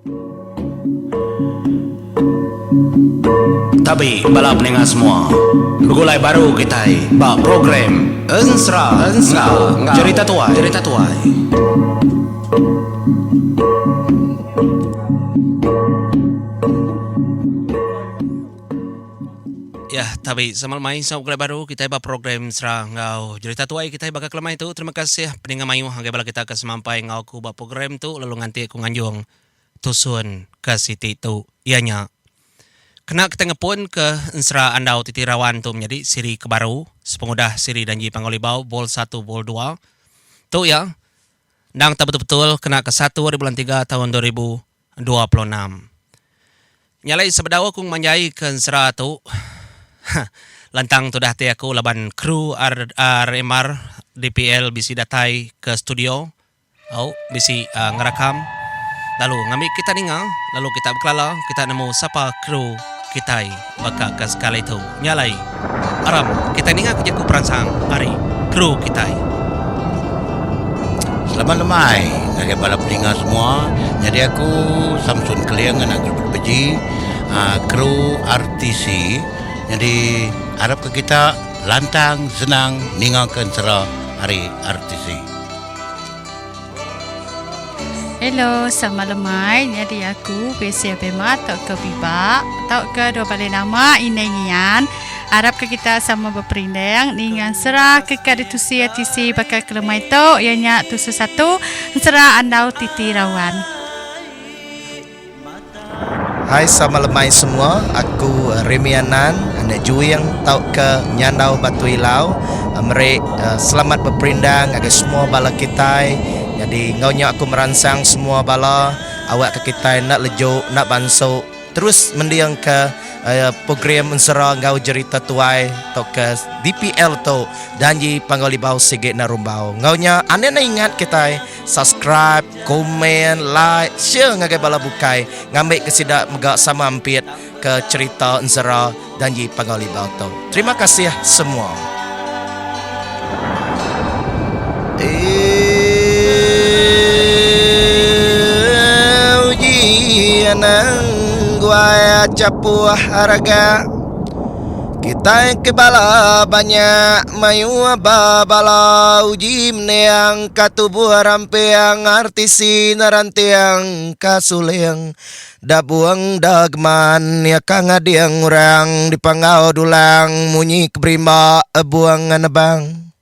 Tabi bala peninga semua. Begulai baru kitai ba program Ensera enggau Jerita Tuai. Jerita Tuai. Ya, tabi sama lemai sama begulai baru kitai ba program Ensera enggau Jerita Tuai kitai baka ke lemai tu. Terima kasih peninga mayuh ngagai bala kita ke semampai enggau aku ba program tu lalu nganti aku nganjung tusun ke siti tu iya nya kena kita ngepun ke ensera andau titi rawan tu menyadi siri ke baru sepengudah siri Danji Panggau Libau Vol satu Vol dua tu iya endang tak betul-betul kena ke satu ari bulan tiga taun 2026. Nya alai sebedau aku ngemanjai ke ensera tu lantang tudah ati aku laban kru RMR DPL bisi datai ke studio. Au bisi ngerakam lalu ngambi kita ninga lalu kita bekelala kita nemu sapa kru kitai baka ke sekali tu. Nya alai aram kitai ninga ke jaku peransang ari kru kitai. Selamat lemai ngagai bala peninga semua. Nyadi aku Samson Keling anak Gilbert Beji uhh kru RTC. Nyadi arap ke kita lantang senang ninga ke ensera ari RTC. Hello, sama lemai nyadi aku Besia Bema tauka Biba tauka dua bali nama Indai Ngian. Arap ke kita sama beperinding ninga ensera ke ka ditusi RTC baka ke lemai tu iya nya tusu satu ensera Andau Titi Rawan. Hai sama lemai semua, aku Remy Anan, anak Juing tauka Nyandau Batu Ilau meri selamat beperindang ngagai semua bala kitai. Nyadi enggau nya aku meransang semua bala awakka kitai enda leju enda bansu terus mendingka program ensera enggau jerita tuai tauka DPL tu Danji Panggau Libau sigi enda rumbau. Enggau nya anang enda ingat kitai Subscribe, komen, like, share ngagai bala bukai ngambika sida mega sama ampit ke cherita ensera Danji Panggau Libau tu. Terima kasih semua. Uji anang guai chapuh raga. Kitai ke bala banyak mayuh ba bala uji mending ka tubuh ramping artisi neranting ka suling da buang da geman iya ka ngading orang di panggau dulang munyi ke berimba buang nebang.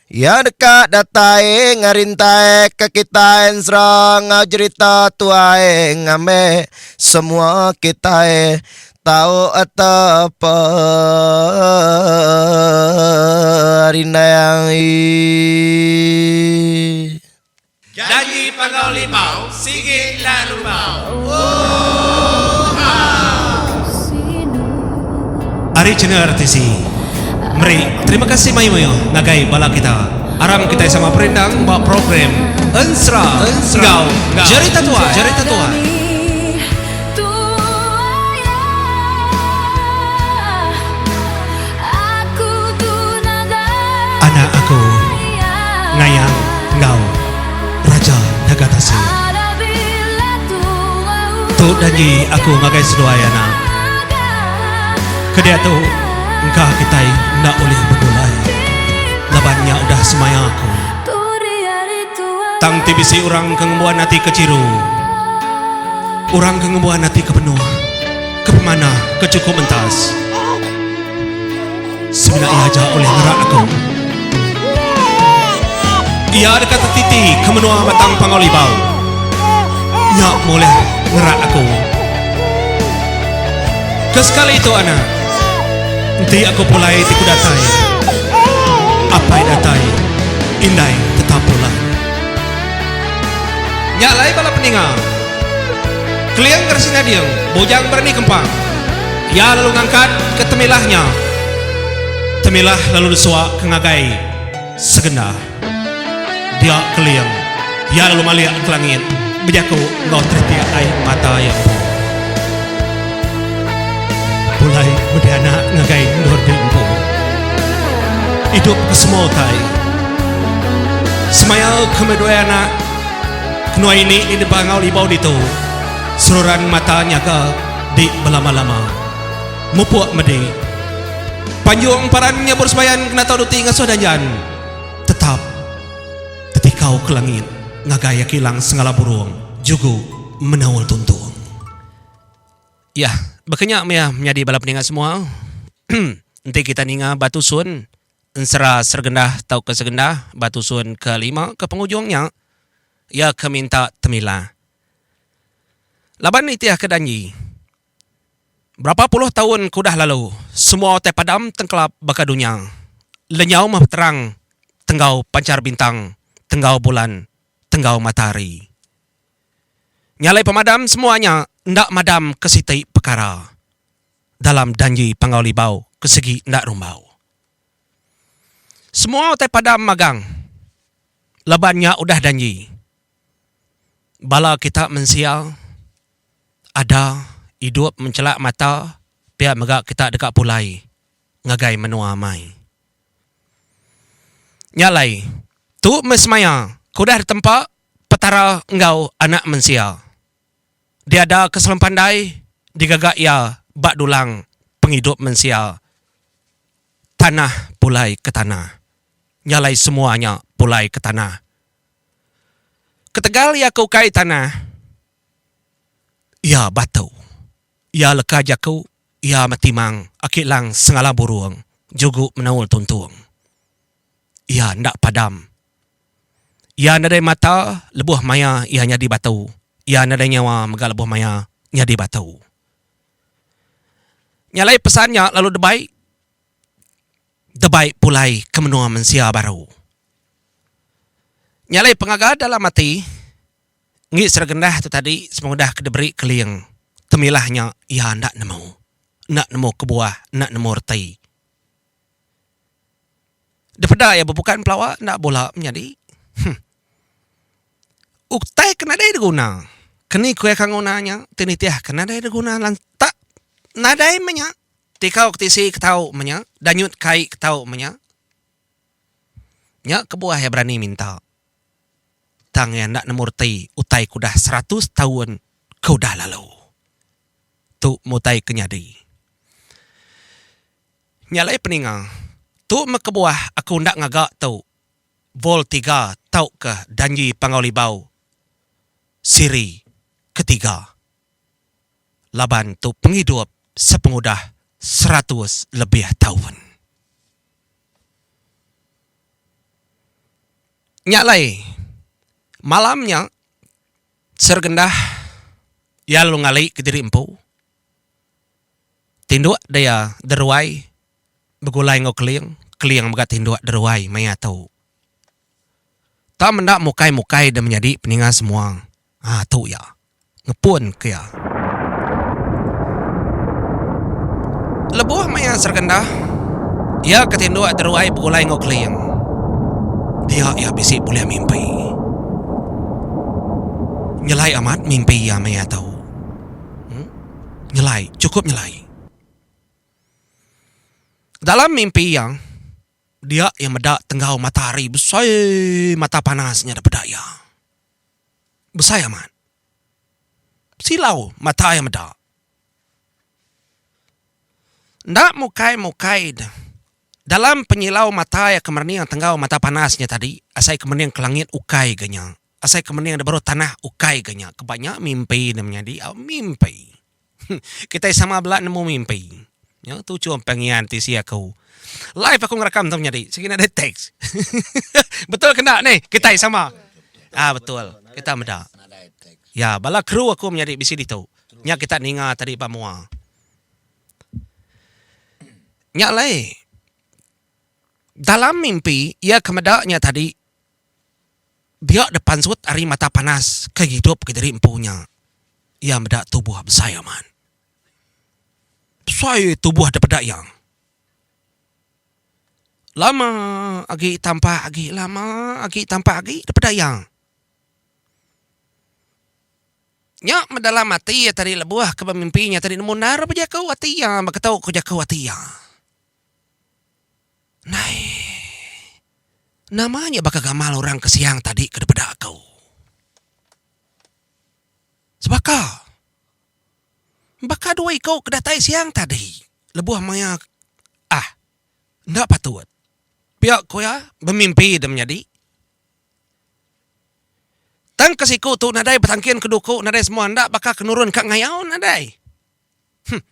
Iya deka datai ngerintai ke kitai ensera enggau jerita tuai ngambi semua kitai tau teperindang. Janji Panggau Libau sigi enda rumbau. Oohaa. Ari channel RTC meri terima kasih mayuh-mayuh ngagai bala kita. Aram kitai sama perindang ba program Ensera enggau Jerita Tuai. Jerita Tuai. Anak aku ngayang enggau Raja Naga Tasik. Tu danji aku ngagai seduai anak. Ke diatu engka kitai enda ulih begulai laban nya udah semaya aku. Tang ti bisi orang ke ngembuan ati ke chiru, orang ke ngembuan ati ke penuh, ke pemanah, ke chukup mentas. Semina iya aja ulih ngerak aku. Iya deka tetiti ke menua Batang Panggau Libau. Nya meh ulih ngerak aku. Ke sekali tu anak, enti aku pulai ti ku datai, apai datai, indai tetap pulai. Nya alai bala peninga. Keling Gerasi Nading, Bujang Berani Kempang. Iya lalu ngangkat ke temilah nya. Temilah lalu disua ke ngagai segenda. Dia Keling. Iya lalu malik ke langit bejaku enggau teritik ai mata iya empu. Pulai meda anak ngagai endur diri empu. Idup ke semua utai. Semaya ke meda anak. Kenuai ini di Panggau Libau ditu. Seruran mata nyaga dik belama-lama. Mupuk medi. Panjung paran nyabur sebayan kena tau duti ngasuh danjan. Tetap tetikau ke langit ngagai iya kilang sengala burung jugu menaul tuntung. Yah, baka nya meh menyadi bala peninga semua. Enti kita ninga ba tusun ensera Sergendah tauka Segendah ba tusun ke lima ke pengujung nya, iya ke minta temilah. Laban nitih ke danji, berapa puluh taun ke udah lalu, semua utai padam tengkelap baka dunya. Lenyau meh terang tenggau panchar bintang, tenggau bulan, tenggau matahari. Nya alai pemadam semua nya enda madam ke siti pekara dalam danji Panggau Libau ke sigi enda rumbau. Semua utai padam magang laban nya udah danji. Bala kita mensia ada idup menchelak mata pia mega kita deka pulai ngagai menua amai. Nya alai, tu meh semaya ke udah ditempa Petara enggau Anak Mensia. Diada ke selempandai digaga Iya ba dulang pengidup mensia. Tanah pulai ke tanah. Nya alai semua nya pulai ke tanah. Ketegal iya ke ukai tanah, iya batu. Iya leka jaku, iya metimang aki lang sengala burung jugu menaul tuntung. Iya enda padam. Iya nadai mata lebuh maya iya nyadi batu. Iya nadai nyawa mega lebuh maya nyadi batu. Nya alai pesan nya lalu debai debai pulai ke menua mensia baru. Nya alai pengaga dalam ati enggi Seregendah tu tadi sepengudah ke diberi Keling temilah nya iya enda nemu. Enda nemu kebuah, enda nemu reti. Dipeda iya bebukan pelawa enda bula menyadi. Huh. Utai ke nadai diguna. Keni ku iya ka nguna nya ti nitih ke nadai diguna lantak nadai meh nya. Tikau ke tisi ke tau meh nya, danyut kai ke tau meh nya. Nya kebuah iya berani minta. Tang iya enda nemu reti utai ke udah seratus taun ke udah lalu. Tu meh utai ke nyadi. Nya alai peninga, tu meh kebuah aku enda ngaga tu Vol tiga tauka Danji Panggau Libau siri ketiga laban tu pengidup sepengudah seratus lebih taun. Nya alai malam nya Sergendah iya lalu ngali kediri empu. Tinduk dia deruai begulai enggau Keling, Keling mega tinduk deruai maya tu. Tang menda mukai-mukai da menyadi peninga semua. Haa tu iya. Ngepun ke iya. Lebuh maya Sergendah, iya ke tinduk deruai begulai enggau Keling. Dia iya bisi bulih mimpi. Nyelai amat mimpi iya maya tu. Nyelai, chukup nyelai. Dalam mimpi iya, dia iya meda tenggau matahari besai mata panas nya daripada iya. Besai amat. Silau mata iya meda. Enda mukai-mukai ne, dalam penyilau mata iya ke merening tenggau mata panas nya tadi, asai ke mening ke langit ukai ga nya. Asai ke mending da baruh tanah ukai ga nya. Keba nya mimpi ne menyadi au mimpi. Kitai sama bela nemu mimpi. Nya tuchum pengian tisi aku. Live aku ngerekam tu menyadi sigi nadai teks. Betul ke enda neh kitai sama. Ah betul kita meda. Ya bala kru aku menyadi bisi ditu. Nya kita ninga tadi ba mua. Nya alai dalam mimpi iya ke meda nya tadi Dia deh pansut ari mata panas ke ngidup ke diri empu nya. Iya meda tubuh besai amat. Besai tubuh deh peda iya. Lama agi tampak agi lama agi tampak agi deh peda iya. Nya meh dalam ati iya tadi lebuh ke bemimpi nya tadi nemu endar bejaku ati iya beketu ku jaku ati iya. Nai. Nama nya baka gamal orang ke siang tadi ke dipeda aku. Sebaka. Dua iku ke datai siang tadi lebuh maya ah enda patut. Pia ku iya bemimpi da menyadi. Tang ke siku tu nadai betangkin ke duku nadai semua enda baka ke nurun ka ngayau nadai. Huh.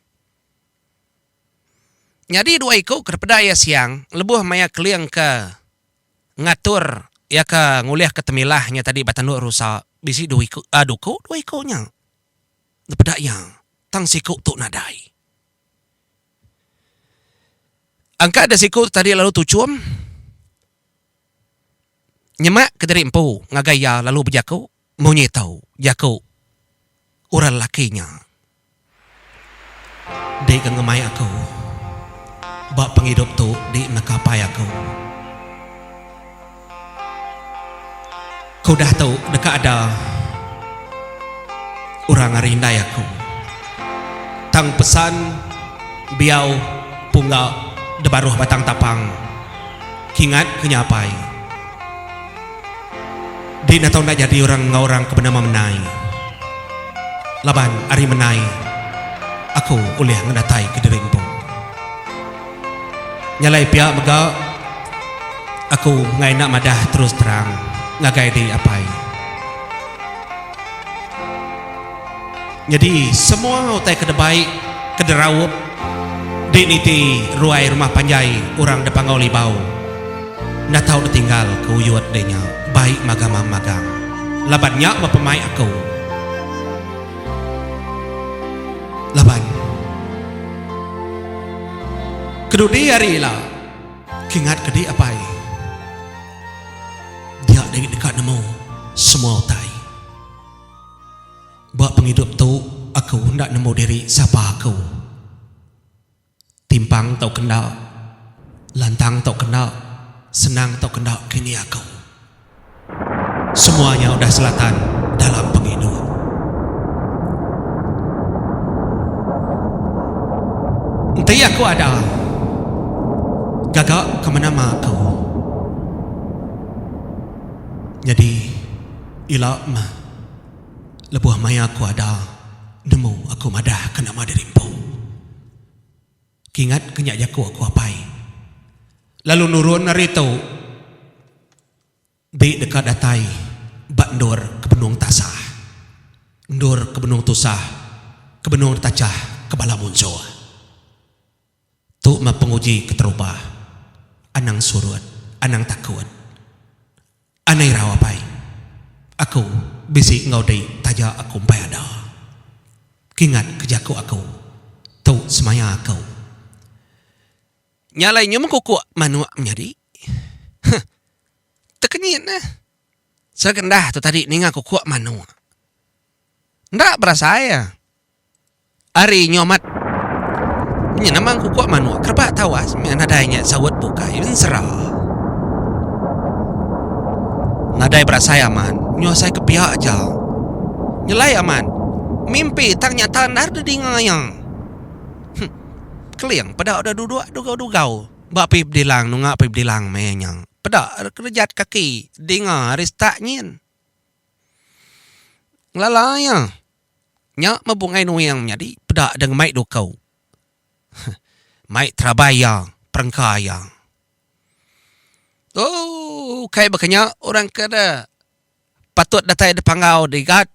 Nyadi dua iku ke dipeda iya siang lebuh maya keling ke ngatur iya ke ngulihka temilah nya tadi ba tanduk rusa bisi dua iku uhh duku dua iku nya dipeda iya tang siku tu nadai. Angka da siku tu tadi lalu tuchum nyemak kediri empu ngagai iya lalu bejaku munyi tu jaku orang lelaki nya. Di ke ngemai aku ba pengidup tu di neka apai aku. Ke udah tu deka ada orang ari indai aku. Tang pesan biau pungga debaruh batang tapang kingat ke nya apai. Di enda tau enda jadi orang enggau orang ke benama Menai. Laban ari Menai aku ulih ngenatai ke diri empu. Nya alai pia mega aku enggai enda madah terus terang ngagai di apai. Nyadi semua utai ke debai ke deraup di niti ruai rumah panjai orang da Panggau Libau enda tau ditinggal ke uyut deh nya bai magang-magang laban nya meh pemai aku laban kedudi hari ila kingat ke di apai dia deh deka nemu semua utai. Ba pengidup tu aku enda nemu diri sapa aku. Timpang tauka enda, lantang tauka enda, senang tauka enda kini aku. Semua nya udah selatan dalam pengidup. Enti aku ada, gaga ke menama aku. Nyadi ila meh. Lebuh maya aku ada, nemu aku madah ke nama diri empu. Kingat ke nya jaku aku apai. Lalu nurun ari tu, di deka datai ba endur ke benung tasah, endur ke benung tusah, ke benung ditachah ke bala munsuh. Tu meh penguji keterubah. Anang surut, anang takut. Anang irau apai. Aku bisi enggau dik taja aku empai ada. Kingat ke jaku aku. Tu semaya aku. Nya alai nyum kukuk manuk menyadi. Huh. Tekenyit neh. Segendah tu tadi ninga kukuk manuk. Enda berasai ah. Ari nyu amat nya nama kukuk manuk kerebak tawas meh nadai nya saut bukai ensera. Nadai berasai amat nyu asai ke pia aja. Nyelai amat mimpi tang nyata endar didinga iya. Huh keling peda udah duduk dugau-dugau ba pi bedilang nunga pi bedilang meh nya. Peda kerejat kaki dinga ari setak nyin. Ngelala iya. Nya meh Bungai Nuing menyadi peda deh ngemai duku. Mai terabai iya, perengka iya. Ooh ukai baka nya orang ke deh patut datai deh panggau digat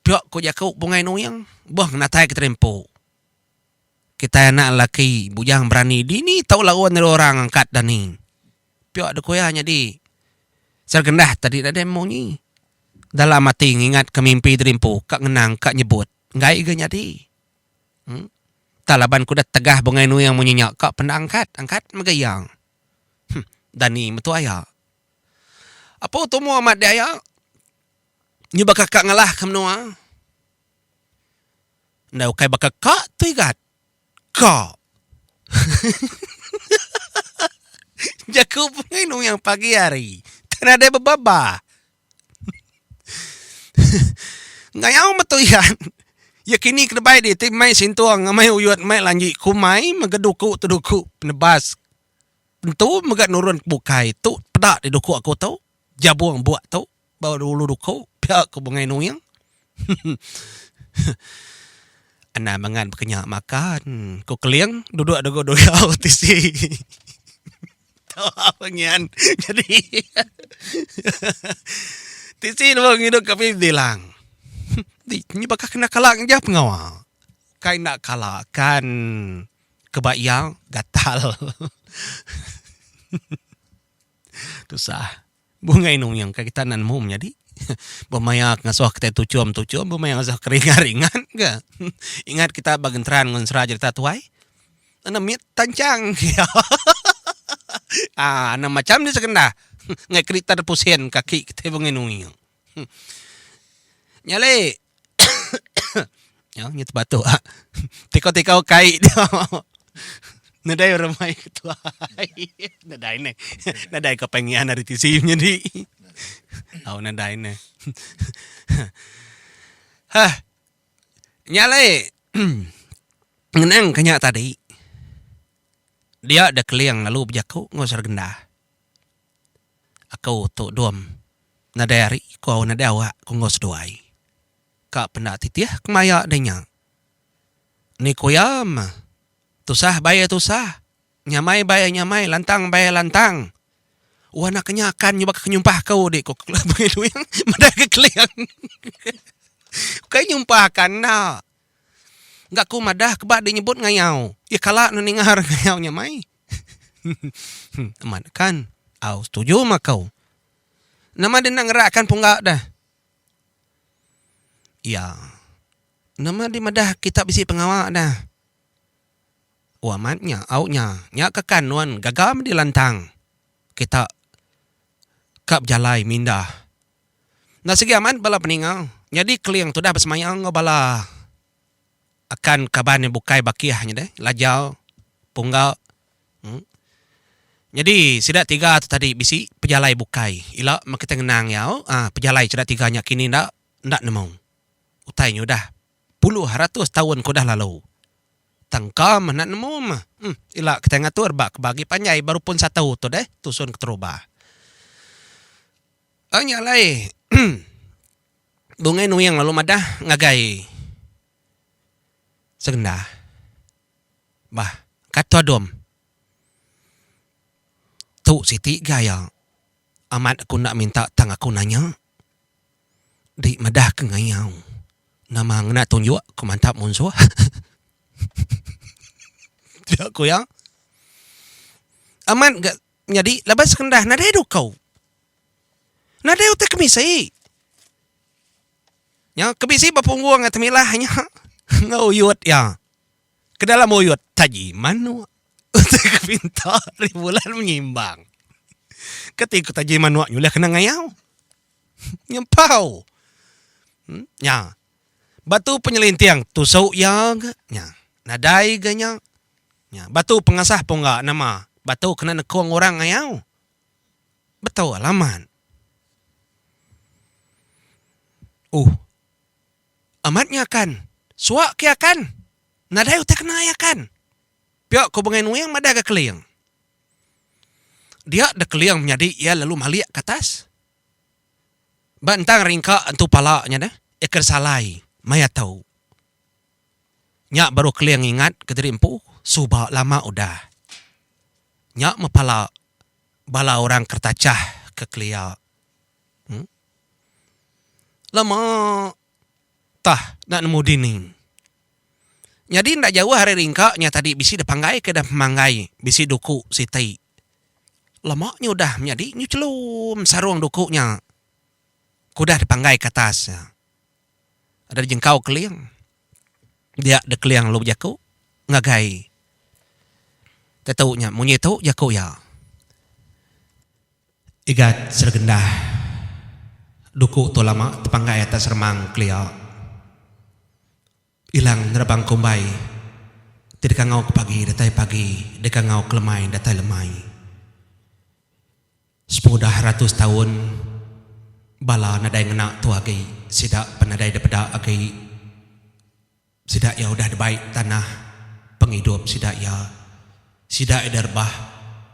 pia ku jaku Bungai Nuing boh ngenatai ke terimpu. Kitai anak lelaki bujang berani dini tau laun ari orang angkat dani. Pia deh ku iya nyadi Sergendah tadi nadai munyi. Dalam ati ngingat ke mimpi diri empu ka ngenang ka nyebut enggai ga nyadi. Em. Tang laban ku udah tegah bungai nuing munyi nya ka penda angkat angkat mega iya. Huh. Dani metu aya. Apu tumu amat deh aya. Nyu baka ka ngalah ke menua. Enda ukai baka ka tu igat. Ka. Jaku bungai nuing pagi hari. Tang nadai bebaba. Ngayau metu ian. Iya kini ke debai di ti mai sintung mai uyut mai lanji kumai mega duku tu duku penebas. Tentu mega nurun ke bukai tu peda di duku aku tu jabung buk tu ba ulu duku pia ku Bungai Nuing. Anang bangat bekenya makan, ku Keling duduk dugau-dugau tisi. Tawa pengian nyadi tisi lebuh ngidup ka bilang. Di nyi baka kena kala ngeja pengawa. Kai enda kala kan keba iya gatal. Tusah. Bungai nuyang ka kita nan nemu menyadi. Bemaya ke ngasuh kitai tuchum-tuchum, bemaya ngasuh ke ringan-ringan ke. Ingat kita ba genteran enggau ensera jerita tuai. Enda mit tanchang iya. Aaa enda macam di sekendah. Ngai kerita da pusin kaki kitai bungai nuyang. Nya alai Nyau nya tebatuk ah. Tikau-tikau kai dia. Nadai orang mai ketuai. Nadai neh. Nadai ka pengian ari tisi menyadi. Au nadai neh. Hah. Nya alai ngenang ke nya tadi. Dia da keling lalu bejaku enggau Sergendah. Aku tu dom nadai hari ku nadai awak ku enggau seduai. Ka penda titih kemaya deh nya. Ni ku iya meh. Tusah bai iya tusah, nyamai bai iya nyamai, lantang bai iya lantang. Wah anak nya akan nyuba ke nyumpah aku di ku Keling madah ke Keling. Ukai nyumpah akan enda. Ga ku madah ke ba di nyebut ngayau. Iya kala ne ninga hari ngayau nya mai. Amat kan. Au setuju mah kau. Nama deh enda ngerakkan pungga deh. Iya. Nama deh madah kita bisi pengawa deh. Oh amat nya, au nya. Nya ke kan nuan gaga medi lantang kita ka bejalai mindah. Enda sigi amat bala peninga. Nyadi Keling tudah besemaya enggau bala akan kaban iya bukai bakih nya deh, Lajau, Pungga. Nyadi sida tiga tu tadi bisi pejalai bukai. Ila meh kita ngenang iya aaa pejalai sida tiga nya kini enda enda nemu. Utai nya udah puluh ratus taun ke udah lalu. Tang ka meh enda nemu meh. Em ila kitai ngatur ba ke bagi panjai baru pun satu tu deh tusun keterubah. Ai nya alai Bungai Nuing lalu madah ngagai Segenda. Bah kata dom. Tu siti gaya amat aku enda minta tang aku nanya. Di madah ke ngayau nama ngena tunjuk ku mantap munsuh. Pia ku iya. Amat ga nyadi laban sekendah nadai dukau. Nadai utai kemisi. Nya kemisi ba punggung iya temilah nya enggau uyut iya. Ke dalam uyut taji manuk. Utai ke pinta ari bulan menyimbang. Keti ku taji manuk nya ulih kena ngayau. Nyempau. Nya. Batu penyelinting tusu iya ga nya. Nadai ga nya. Nya. Batu pengasah pungga nama batu kena nekung orang ngayau. Betul amat. Uh. Amat nya akan. Suak ke akan. Nadai utai kena iya akan. Pia ko Bungai Nuing madah ga Keling. Dia da Keling menyadi iya lalu malik ke atas. Ba entang ringka entu pala nya deh, iya ke salai maya tu. Nya baru Keling ingat ke diri empu suba lama udah. Nya meh pala bala orang Kertachah ke kelia. Em. Lama tah enda nemu dini. Nyadi enda jauh ari ringka nya tadi bisi deh panggai ke deh pemanggai bisi duku siti. Lama nya udah menyadi nyu chelum sarung duku nya ke udah dipanggai ke atas nya. Ada dijengkau Keling. Dia deh Keling lalu bejaku ngagai tetu nya munyi tu jaku iya. Igat Seregendah duku tu lama tepanggai atas remang kelia. Ilang nerebang kumbai ti dikangau ke pagi datai pagi dikangau ke lemai datai lemai. Sepengudah ratus taun bala nadai ngena tu agi sida pen nadai dipeda agi. Sida iya udah dibai tanah pengidup sida iya. Sida iya rebah,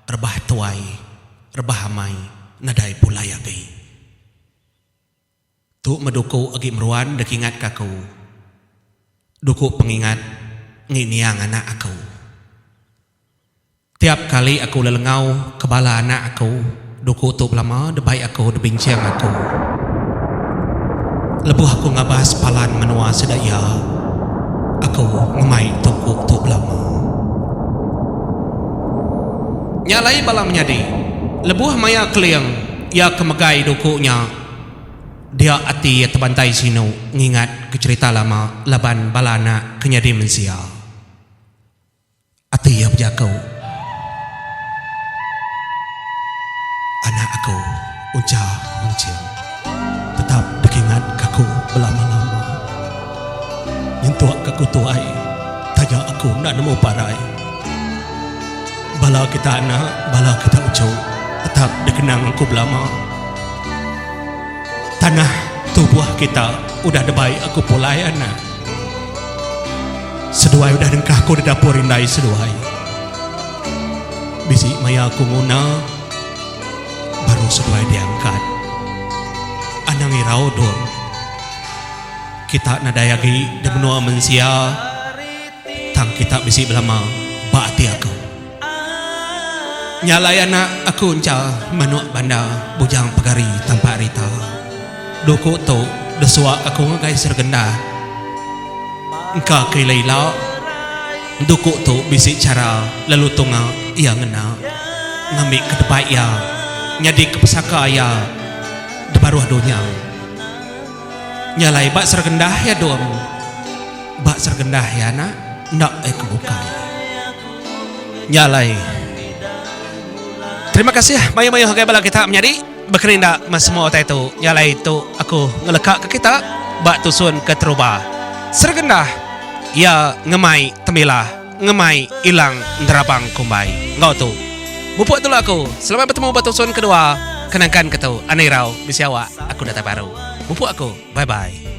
rebah tuai, rebah amai nadai pulai agi. Tu meduku agi meruan deka ingatka aku. Duku pengingat ngi niang anak aku. Tiap kali aku lelengau ke bala anak aku, duku tu belama debai aku debinching aku. Lebuh aku ngabas palan menua sida iya, aku ngemai tuku tu belama. Nya alai bala menyadi, lebuh maya keling iya ke megai duku nya, Dia ati iya tebantai sinu ngingat ke cherita lama laban bala anak ke nyadi mensia. Ati iya bejaku, Anak aku uncha menching tetap dikingat ke aku belama-lama. Nyentuk ke aku tuai taja aku enda nemu parai. Bala kita anak, bala kita uchu tetap dikenang aku belama. Tanah tubuh kita udah debai aku pulai anak. Seduai udah dengkah aku di dapur indai seduai. Bisi maya aku nguna baru seduai diangkat. Anang irau dong. Kita nadai agi di menua mensia tang kita bisi belama ba ati aku. Nya alai anak aku encha manuk banda bujang pegari tampak rita. Duku tu desuak aku ngagai Sergenda. Engka ke ila-ila duku tu bisi chara lalu tunga iya ngena ngambi ke debai iya nyadi ke pesaka iya debaruh dunya. Nya alai ba Sergendah iya dom. Ba Sergendah iya anak enda iya ke bukai. Nya alai. Terima kasih mayuh-mayuh ngagai bala kita menyadi bekerinda meh semua utai tu. Nya alai tu aku ngeleka ke kita ba tusun keterubah. Sergendah iya ngemai temilah ngemai ilang nerabang kumbai. Enggau tu. Mupuk dulu aku. Selamat betemu ba tusun kedua. Kenangkan ke tu. Anai irau bisi awak aku datai baru. Mupuk aku. Bye bye.